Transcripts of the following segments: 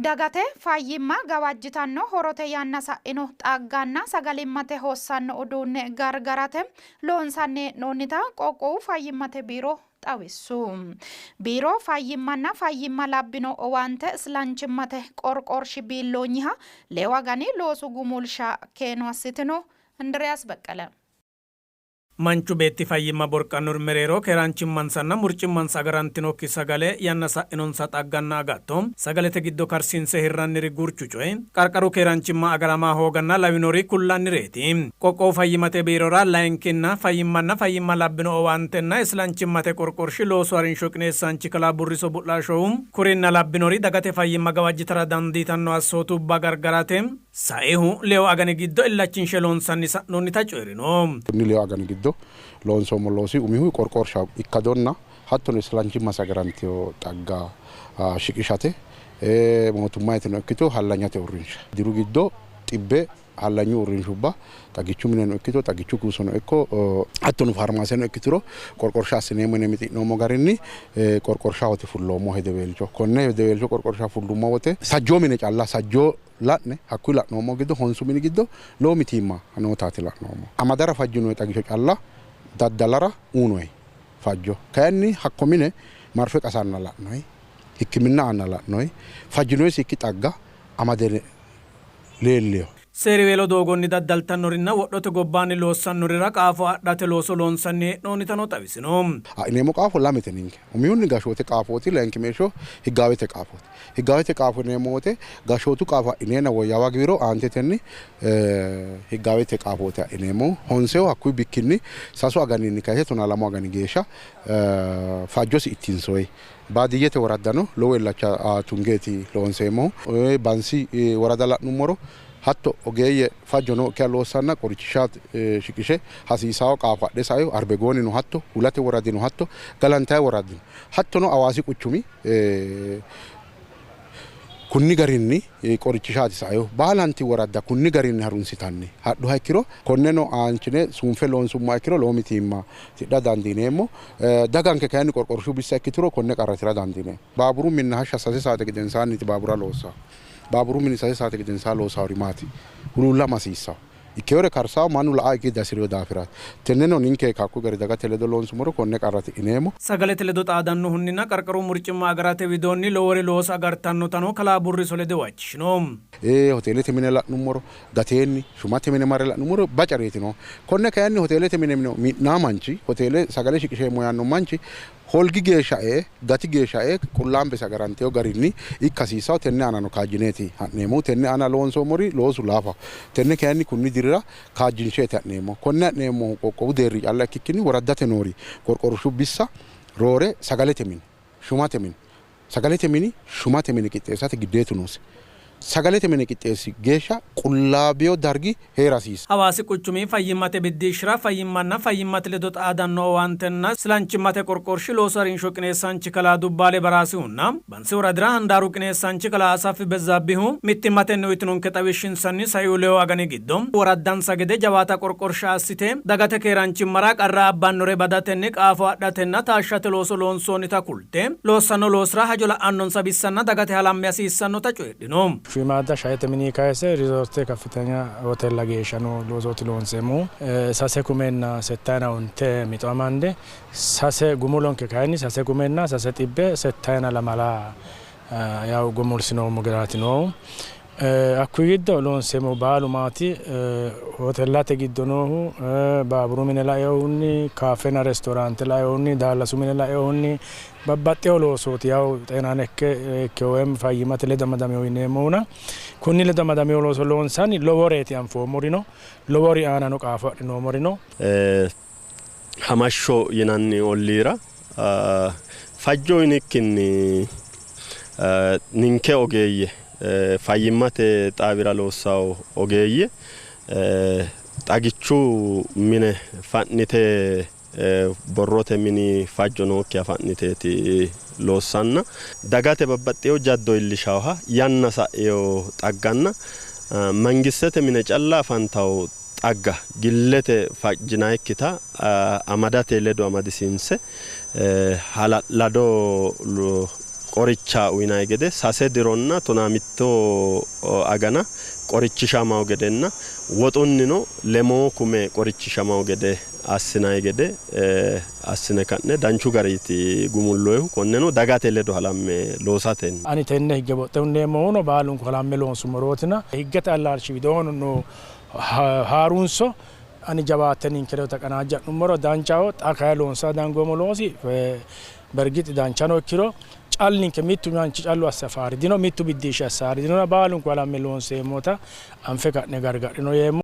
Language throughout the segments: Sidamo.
Dagate fayyimma gawajjitanno horote yanna sa'ino xagganna sagalimmate hossanno uduunne gargarate loonsanni hee'noonnita qoqqowu fayyimmate biiro xawissu. Biiro fayyimmanna fayyimma labbino owaante islanchimmate qorqorshi biilloonyiha leewu agani loosu gumulsha keeno assitino. Indiriyaas Beqqele. Manchu beetti fayyimma borqannori mereero keeraanchimmansanna murcimmansa agarantinokki sagale, yanna sa'inonsa xagganna agatto, sagalete giddo karsiinse hirranniri gurchu coyi, qarqaru keeraanchimma agarama hooganna lawinori kullannireeti. Qoqqowu Fayyimmate Biirora layinkinna fayyimmanna fayyimma labbino owaantenna islanchimmate qorqorshi loosu harinsho qineessaanchi kalaa Burriso Bu'laashohu, kurinna labbinori dagate fayyimma gawajjitara dandiitanno assootubba gargarate Saihu leewu agani giddo illachinshe loonsanni sa'noonnita coyi'rino. Konni leewu agani giddo loonsoommo loosi umihu qorqorshaho ikkadonna hattono islanchimmase agarantino xagga shiqishate mootimmayitino ikkito hallanyate uurrinsha diru giddo xibbe hallanyu uurrinshubba xagichu mineno ikkito xagichu kuusono ikko hattono faarmaaseno ikkituro qorqorsha assineemmo yine mixi'noommo garinni qorqorshahooti fulloommo hedeweelcho. Konne hedeweelcho qorqorsha fullummo wote sajjoo mine calla sajjoo la'ne hakkuyi la'noommo giddo honsu mini giddo lowo mitiimma nootaati la'noommo. Amadara fajjinoyi xagicho calla daddalara uyinoyi fajjo kayinni hakko mine marfe qasanna la'noyi, hikkiminna aanna la'noyi, fajjinoyisikki xagga amade leellino. Seeriweelo doogonni daddaltannorinna wodhote gobbaanni loossannorira qaafo adhate looso loonsanni hee'noonnitano xawisino. Adhineemmo qaafo lamete ninke. Umihunni gashshoote qaafooti, layinkimeeshsho higgaawete qaafooti. Higgaawete qaafo yineemmo wote gashshootu qaafo adhineenna woyyaawa giwiro aantetenni higgaawete qaafooti adhineemmohu. Honsehu hakkuyi bikkinni sasu aganinni kayise tonaa lamu agani geeshsha fajjosi ittinsoyi. Baadiyyete woraddano lowo illacha tungeeti loonseemmohu. Bansi worada la'nummoro hatto ogeeyye fajjo nookkiha loossanna qorichisha shiqishe hasiisawo qaafo adhe saino. Arbegoonino hatto, Hulate woradino hatto, Galantaye woradino hattono Hawaasi quchumi kunni garinni qorichishaati sainohu. Baalanti woradda kunni garinni harunsitanni hadhuha ikkiro konneno aanchine suunfe loonsummoha ikkiro lowo mitiimma tidha dandiineemmo. Daganke kayinni qorqorshu bissa ikkituro konne qarra tira dandiineemmo. Baaburu minna hashsha sase saate gedensaanniiti baabura loossanno. Baaburu mini sase saate gedensaa loosaori maati? Huluullama hasiissanno. Ikkewore karsawo mannu la''a ikke dihasi'rino daafiraati. Tenneno ninke hakkuyi gari dagate ledo loonsummoro konne qarra tidhineemmo. Sagalete ledo xaadannohunninna qarqaru murcimma agarate widoonni lowore loosa agartannotano kalaa Burriso lede huwachishino. Hoteelete mine la'nummoro gateenni, shumate mine marre la'nummoro bacareeti noohu. Konne kayinni hoteelete mine mi'naa manchi, hoteele sagale shiqisheemmo yaanno manchi Holgi geeshsha e''e gati geeshsha e''e qullaambesi agarantino garinni ikka hasiissanno. Tenne aanano kaajjineeti ha'neemmohu. Tenne aana loonsoommori loosu laafaho. Tenne kayinni kunni dirira kaajjinsheeti ha'neemmohu. Konne ha'neemmohu qoqqowu deerri calla ikkikkinni woraddate noori qorqorshu bissa roore sagalete mini, shumate mini, sagalete mini, shumate mine qixxeessate giddeetu noosi. Sagalete mine qixxeessi geeshsha qullaabino dargi hee'ra hasiissanno. Hawaasi quchumi fayyimmate biddishshira fayyimmanna fayyimmate ledo xaadanno owaantenna silanchimmate qorqorshi loosu harinsho qineessaanchi kalaa Dubbaale Baraasihunna Bansi woradira handaaru qineessaanchi kalaa Asaffi Bezzaabbihu mittimmatenni uytinonke xawishshinsanni saiu leewu agani giddo woraddansa gede jawaata qorqorsha assite dagate keeraanchimmara qarra abbannore badatenni qaafo adhatenna taashshate looso loonsoonnita kulte loossanno loosira hajo la'annonsa bissanna dagate halamme hasiissannota coyidhino. Shiimaadda shaete mini kayise rizoorte kaffitanya hoteella geeshsha noo loosooti loonseemmohu. Sase kumenna settayina onte mixo amande sase gumulonke kayinni sase kumenna sase xibbe settayina lamala yawu gumulsinoommo garaati noohu. Hakkuyi giddo loonseemmohu baalu maati? Hotellate giddo noohu baaburu mine lainohunni, kaaffenna restooraante lainohunni, daallasu mine lainohunni babbaxxewo loosooti yawu xeena nekke ikkewo woyim fayyimmate ledo amadamino yineemmohuna kunni ledo amadamino looso loonsanni loworeeti anfoommori no, lowori aanano qaafo adhinoommori no. Hamashsho yinanni olliira fajjo uyinikkinni ninke ogeeyye fayyimmate xaawira loossanno ogeeyye xagichu mine fa'nite borrote mini fajjo nookkiha fa'niteeti loossanna dagate babbaxxino jaddo iillishaaha yanna sa'ino xagganna mangistete mine calla afantanno xagga gillete fajjinannikkita amadate ledo amadisiinse hala'lado qoricha uyinanni gede 3 dironna 15 agana qorichishamao gedenna woxunnino 6,000 qorichishamao gede assinanni gede assine ka'ne danchu gariiti gumulloyihu konneno dagate ledo halamme loosatenni. Ani tenne higge boxxe hunneemmohuno baalunku halamme loonsummorootina higgete allaalshi widoonu no haarunso ani jawaatte ninke ledo taqanaajja'nummoro danchaho. Xa kayi loonsa dangoommo loosi bergix danchano ikkiro callinke mittu manchi callu asse afaari dino, mittu biddiishshi assaari dinona baalunku halamme loonseemmota anfe ka'ne gargadhino yeemmo.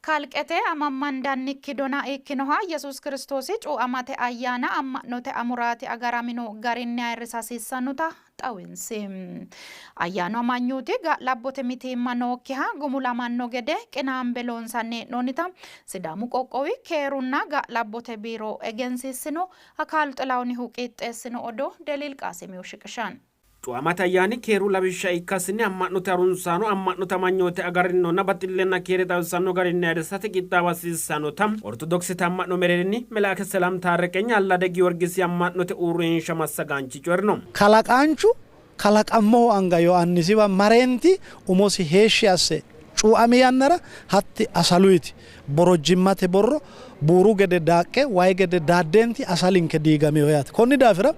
Kalqete amammandannikki dona ikkinoha Yesuus Kiristoosi cuuamate ayyaana amma'note amuraati agaramino garinni ayirrisa hasiissannota xawinsi. Ayyaanu amanyooti ga'labbote mitiimma nookkiha gumulamanno gede qinaambe loonsanni hee'noonnita Sidaamu qoqqowi keerunna ga'labbote biiro egensiissino. Akaalu Xilaahunihu qixxeessino odoo Deliil Qaasimihu shiqishanno. Cuuamate ayyaani keeru lawishsha ikkasinni amma'note harunsaano amma'note amanyoote agarinonna baxillenna keere xawisanno garinni ayirrisate qixxaawa hasiissannota Ortodoksete amma'no mereerinni Melaake Selaam Taarreqeny Allade Giyorgisi amma'note uurrinsha massagaanchi coyi'rino. Kalaqaanchu kalaqammohu anga Yohaannisiwa mareenti umosi heeshshi asse cuuami yannara hatti asaluyti borojjimmate borro buuru gede daaqqe wayi gede daaddeenti asalinke diigamino yaate. Konni daafira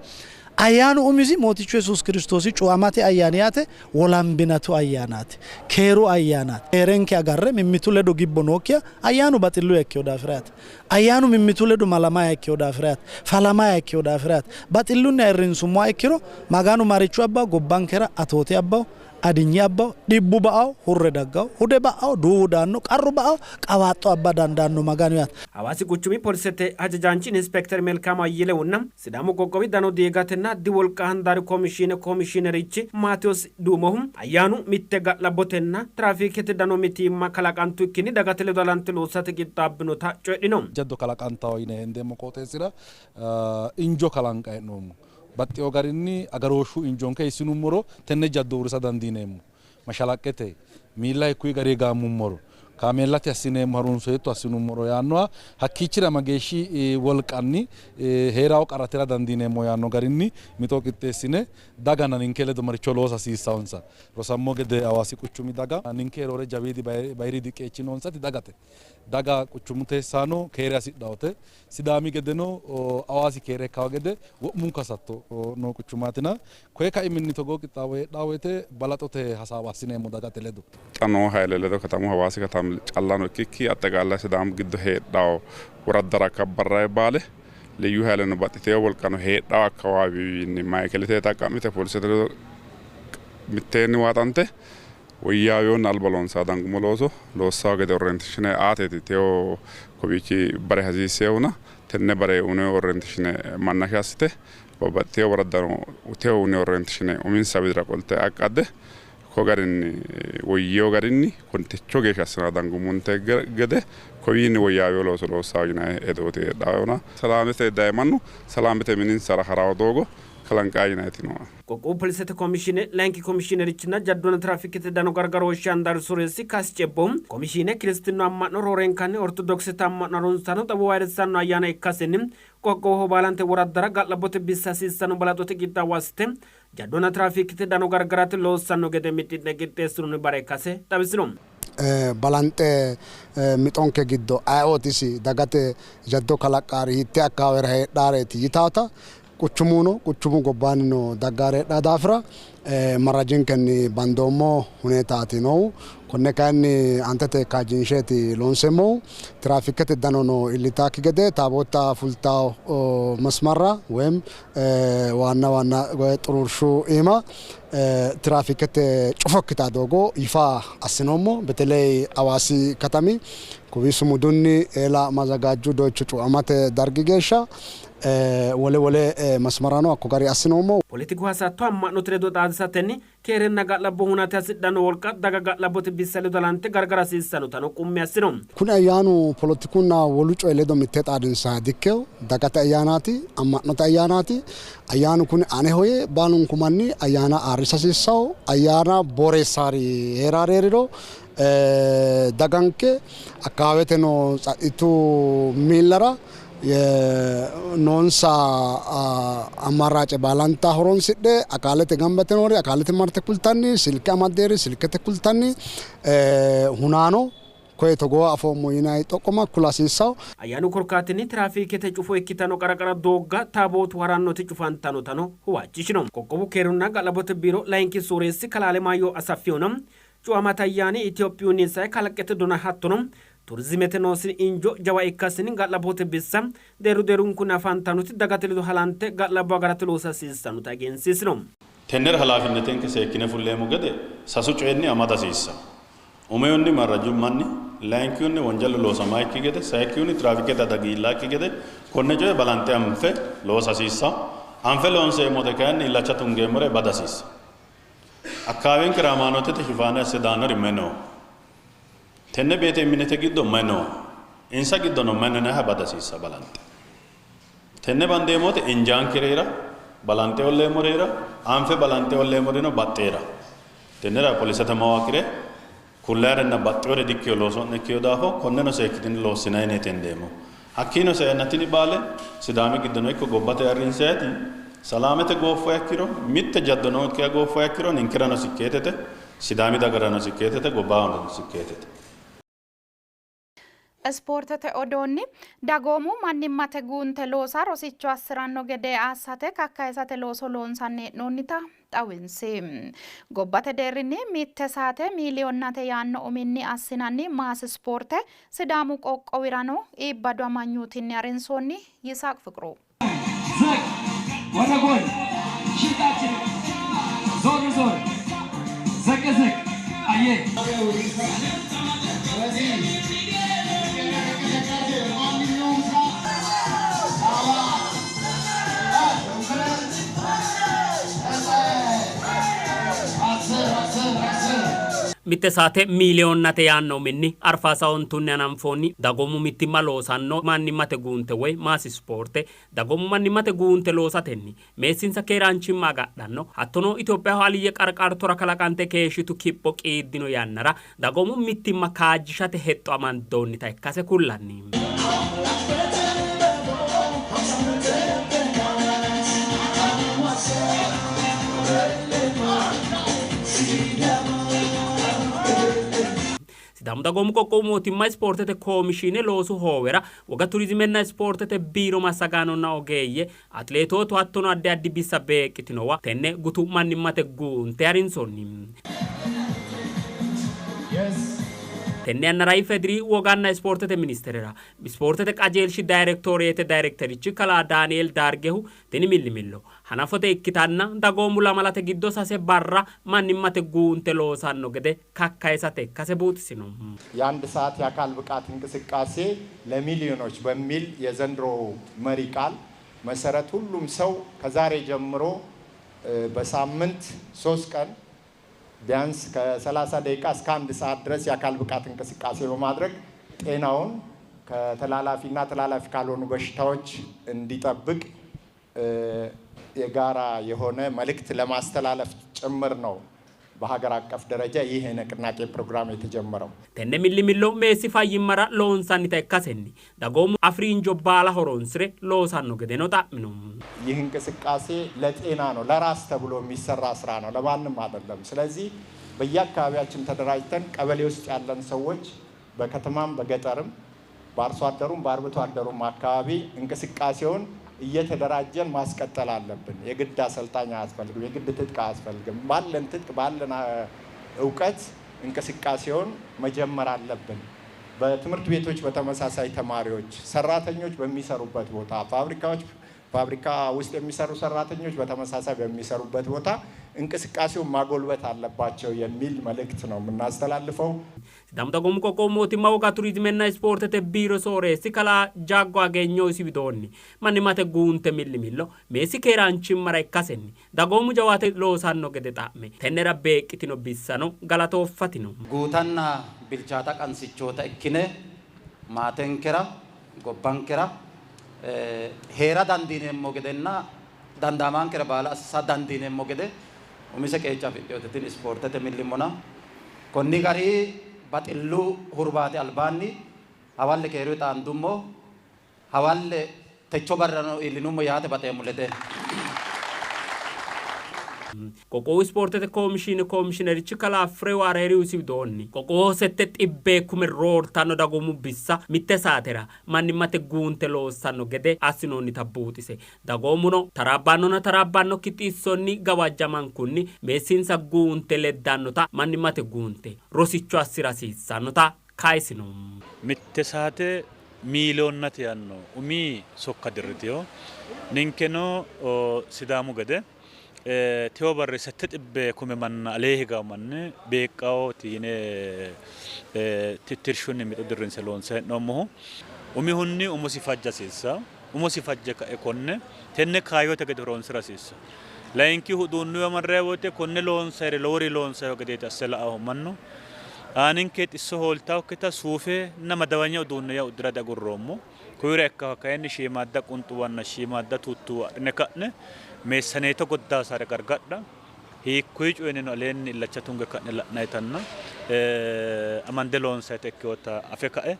ayyaanu umisi Mootichu Yesuus Kiristoosi cuuamate ayyaani yaate wolambinatu ayyaanaati, keeru ayyaanaati. Keerenke agarre mimmitu ledo gibbo nookkiha ayyaanu baxilluha ikkino daafira yaate. Ayyaanu mimmitu ledo malamaha ikkino daafira yaate. Falamaha ikkino daafira yaate. Baxillunni ayirrinsummoha ikkiro Maganu maricho abbawo? Gobbankera atoote abbawo, adinye abbawo, dhibbu ba''awo, hurre daggawo, hude ba'awo, duuwu daanno, qarru ba'awo, qawaaxxo abba dandaanno Maganu yaate. Hawaasi quchumi polisete hajajaanchi Inispekter Melkaamu Ayyelewunna Sidaamu qoqqowi dano diigatenna addi wolqa handaari komishiine komishiinerichi Maatewos Duumohu ayyaanu mitte ga'labbotenna tiraafiikete dano mitiimma kalaqantukkinni dagate ledo halante loosate qixxaabbinota coyidhino. Jaddo kalaqantawo yine hendeemmo qooxeessira injo kalanqanni hee'noommo. Baxxeewo garinni agarooshshu injonke hiissinummoro tenne jaddo uurrisa dandiineemmo. Mashalaqqete miilla hikkuyi gari gaammummoro, kaameellate assineemmo harunso hiitto assinummoro yaannoha hakkiichira mageeshshi wolqanni hee'rawo qarra tira dandiineemmo yaanno garinni mixo qixxeessine dagana ninke ledo maricho loosa hasiissawonsa rosammo gede Hawaasi quchumi daga ninke roore jawiidi bayiriidi qeechi noonsati dagate. Daga quchumu teessaano keere hasidhawote. Sidaami gedeno Hawaasi keere ikkawo gede wo'munku hasatto noo quchumaatina koye kaiminni togoo qixxaawo heedhawo woyte balaxote hasaawa assineemmo dagate ledo. Xa noo hayle ledo katamu Hawaasi katami callano ikkikki axxeqaalaye Sidaamu giddo heedhawo woraddara akabbarrayi baale liyyu hayleno baxxiteyo wolqano heedhawo akkawaawiwinni mayikelete xaqqa'mite polisete ledo mitteenni waaxante woyyaaweyonna alba loonsaa dangumo looso loossawo gede orientishine aateeti teo kowiichi bare hasiissehuna tenne bare une orientishine mannasha assite babbaxxiteyo woraddano teo une orientishine uminsa widira qolte aqqadde ko garinni woyyewo garinni kontecho geeshsha assina dangumonte gede kowiinni woyyaaweyo looso loossawo yinanni hedooti heedhawona salaamete daye mannu salaamete mininsara harawo doogo kalanqaa yinanniti nooa. Qoqqowu polisete komishiine layinki komishiinerichinna jaddonna tiraafikete dano gargarooshshi handaari soreessi Kaasi Cebbo komishiine kiristinnu amma'no roorenkanni ortodoksete amma'no harunsaano xawo ayirrissanno ayyaana ikkasenni qoqqowoho baalante woraddara ga'labbote bissa hasiissanno balaxote qixxaawo assite jaddonna tiraafikete dano gargarate loossanno gede mixi'ne qixxeessinoonni bare ikkase xawisino. Balanxe mixonke giddo ayeootisi dagate jaddo kalaqqaari hiittee akkaawera heedhaareeti yitaata quchumuno quchumu gobbaannino daggaare heedhaa daafira marrajinkenni bandoommo huneetaati noohu. Konne kayinni aantete kaajjinsheeti loonseemmohu. Tiraafikete danono iillitaakki gede taaboota fultawo masmarra woyim waanna waanna xuruurshu iima tiraafikete cufo ikkitaa doogo yifa assinoommo. Beteley Hawaasi katami kuwi sumudunni eela mazagaajju doyicho cuuamate dargi geeshsha wole wole masmarano hakko gari assinoommo. Poletiku hasatto amma'note ledo xaadisatenni keerenna ga'labbo hunate hasidhanno wolqa daga ga'labbote bissa ledo halante gargara hasiissannotano qummi assino. Kuni ayyaanu poletikunna wolu coyi ledo mitte xaadinsanniha dikkino. Dagate ayyaanaati, amma'note ayyaanaati. Ayyaanu kuni aneho yee baalunku manni ayyaana ayirrisa hasiissanno. Ayyaana booreessaari hee'raari hee'riro daganke akkawaawete noo tsaxxitu miillara noonsa amaraace baalanta horonsidhe akaalete gambate noori akaalete marte kultanni, silke amaddeeri silkete kultanni, hunaano koye togoo afoommo yinanni xoqqoma kula hasiissawo. Ayyaanu korkaatinni tiraafiikete cufo ikkitanno qara qara doogga taabootu harannoti cufantannotano huwachishino. Qoqqowu keerunna ga'labbote biiro layinki sooreessi kalaa Alemaayyo Asaffihuna cuuamate ayyaani Itophiyunni sae kalqete dona hattono turizimete noosi injo jawa ikkasinni ga'labbote bissa deerru deerrunkunni afantannoti dagate ledo halante ga'labbo agarate loosa hasiissannota egensiisino. Tennera halaafinnetenke seekkine fulleemmo gede sasu coyinni amada hasiissanno. Umihunni marraju manni, layinkihunni wonjalu loosamayikki gede, sayikkihunni tiraafikete adagi iillakki gede konne coye balanxe anfe loosa hasiissanno. Anfe loonseemmo wote kayinni illacha tungeemmore bada hasiissanno. Akkaawinkera hamaanotete shifaane asse daannori mayi no? Tenne beete iminete giddo mayi no? Insa giddono mayi no yinanniha bada hasiissanno balanxe. Tenne bandeemmo wote injaankirira balanxe olleemmorira, anfe balanxe olleemmorino baxxeera. Tennera polisete mawaaqire kullayirenna baxxewore dikkiyo looso'ne ikkiyo daafo konneno seekkitine loossinanni yineeti hendeemmo. Hakkiino saenna tini baale Sidaami giddono ikko gobbate ayirrinsayiti salaamete gooffuha ikkiro, mitte jaddo nookkiha gooffuha ikkiro ninkerano sikkeetete, Sidaami dagarano sikkeetete, gobbahono sikkeetete. Ispoortete odoonni dagoomu mannimmate guunte loosa rosicho assi'ranno gede assate kakkayisate looso loonsanni hee'noonnita xawinsi. Gobbate deerrinni mitte saate miiliyonnate yaanno uminni assinanni maas ispoorte Sidaamu qoqqowirano iibbadu amanyootinni harinsoonni. Yisaaq Fiqru. ዝቅ ወደ ጎን ሽንጣችን ዞር ዞር ዘቅ ዝቅ አየ Mitte saate miiliyoonnate yaanno uminni Arfaasa ontunni hananfoonni dagoomu mittimma loosanno mannimmate guunte woy maasi ispoorte dagoomu mannimmate guunte loosatenni meessinsa keeraanchimma agadhanno hattono Itophiyaho aliyye qarqartora kalaqante keeshshitu kipho qiiddino yannara dagoomu mittimma kaajjishate hexxo amandoonnita ikkase kullanni. Sidaamu Dagoomu Qoqqowu Mootimma Ispoortete Koomishiine loosu hoowera Woga Turizimenna Ispoortete Biiro massagaanonna ogeeyye, Atileetootu hattono addi addi bissa beeqqitinowa tenne gutu mannimmate guunte harinsoonni. Tenne yannara IFEDRI Woganna Ispoortete Ministerera Ispoortete Qajeelshi Dayrektoreete Dayrekterichi Kalaa Daanieel Daargehu tini millimillo hanafote ikkitanna dagoomu lamalate giddo sase barra mannimmate guunte loosanno gede kakkayisate ikkase buuxisino. የአንድ ሰዓት የአካል ብቃት እንቅስቃሴ ለሚሊዮኖች በሚል የዘንድሮ መሪ ቃል መሰረት ሁሉም ሰው ከዛሬ ጀምሮ በሳምንት 3 ቀን ቢያንስ ከ30 ደቂቃ እስከ 1 ሰዓት ድረስ የአካል ብቃት እንቅስቃሴ በማድረግ ጤናውን ከተላላፊና ተላላፊ ካልሆኑ በሽታዎች እንዲጠብቅ የጋራ የሆነ መልእክት ለማስተላለፍ ጭምር ነው በሀገር አቀፍ ደረጃ ይህ የንቅናቄ ፕሮግራም የተጀመረው። Tenne millimillo meessi fayyimmara loonsannita ikkasenni dagoomu afi'ri injo baala horonsi're loosanno gedeno xa'mino. ይህ እንቅስቃሴ ለጤና ነው፣ ለራስ ተብሎ የሚሰራ ስራ ነው፣ ለማንም አይደለም። ስለዚህ በየአካባቢያችን ተደራጅተን ቀበሌ ውስጥ ያለን ሰዎች በከተማም በገጠርም በአርሶ አደሩም በአርብቶ አደሩም አካባቢ እንቅስቃሴውን እየተደራጀን ማስቀጠል አለብን። የግድ አሰልጣኝ አያስፈልግም፣ የግድ ትጥቅ አያስፈልግም። ባለን ትጥቅ ባለን እውቀት እንቅስቃሴውን መጀመር አለብን። በትምህርት ቤቶች በተመሳሳይ ተማሪዎች፣ ሰራተኞች በሚሰሩበት ቦታ፣ ፋብሪካዎች ፋብሪካ ውስጥ የሚሰሩ ሰራተኞች በተመሳሳይ በሚሰሩበት ቦታ እንቅስቃሴውን ማጎልበት አለባቸው የሚል መልእክት ነው የምናስተላልፈው። Sidaamu Dagoomu Qoqqowu Mootimma Woga Turizimenna Ispoortete Biiro Sooreessi Kalaa Jaaggo Agenyo isi widoonni mannimmate guunte millimillo meessi keeraanchimmara ikkasenni dagoomu jawaate loosanno gede xa'me tennera beeqqitino bissano galatooffatino. Guutanna bilchaata qansichoota ikkine maatenkera gobbankera hee'ra dandiineemmo gedenna dandaamaankera baala assa dandiineemmo gede umise qeecha afidhinote tini ispoortete millimmona. Konni gari baxillu hurbaate albaanni hawalle keeru xaandummo Hawalle techo barrano iillinummo yaate baxeemmo lede. Qoqqowu Ispoortete Komishiine Komishiinerichi Kalaa Firew Areeriusi widoonni, qoqqowoho sette xibbee kume roortanno dagoomu bissa mitte saatera mannimmate guunte loossanno gede assinoonnita buuxise, dagoomuno taraabbannonna taraabbannokki xissonni gawajjamankunni meessinsa guunte leddannota mannimmate guunte rosicho assi'ra hasiissannota kayisino. Mitte saate miiliyoonnate yaanno umi sokka dirritino. Ninkeno Sidaamu gede tewo barri 700 kume manna alee higawo manni beeqqawooti yine tittirshunni mixo dirrinse loonse hee'noommohu. Umihunni umosi fajja hasiissanno. Umosi fajje kae konne tenne kaayyote gede horoonsi'ra hasiissanno. Layinkihu uduunnuwa marrayi woyte konne loonsayire lowori loonsayiwa gedeeti asse la''ahu mannu. Aaninke xisso hooltawokkita suufenna madawanya uduunne yaa uddi'ra diagurroommo. Kuyira ikkaha kayinni shiimaadda qunxuwanna shiimaadda tuuttuwa adhine ka'ne meessaneeto goddaasare gargadha hiikkuyi coyinnino aleenni illacha tunge ka'ne la'nayitanna amande loonsayita ikkinota afe kae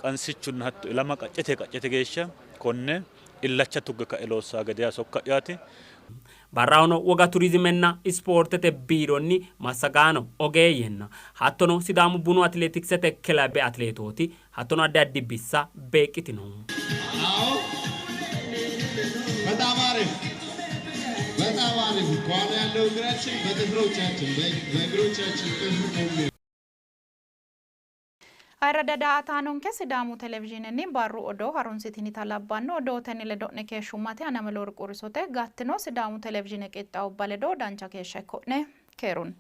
qansichunna hatto ilama qaccete qaccete geeshsha konne illacha tugge ka'e loossaa gede yaa sokka'yaati. Barrahono Woga Turizimenna Ispoortete Biironni massagaano, ogeeyyenna hattono Sidaamu Bunu Atileetiksete Kilabe Atileetooti hattono addi addi bissa beeqqitino. በጣም አሪፍ በጣም አሪፍ። ከኋላ ያለው እግራችን በጥፍሮቻችን በእግሮቻችን ጥፍር ነው የሚሆነው። Ayirradda daa''ataanonke Sidaamu Televizhiinenni barru odoo harunsitinita labbanno. Odootenni ledo'ne keeshshummate Anamelo Worqu Risote. Gattino Sidaamu Televizhiine qixxaawubba ledo dancha keeshsha ikko'ne. Keerunni.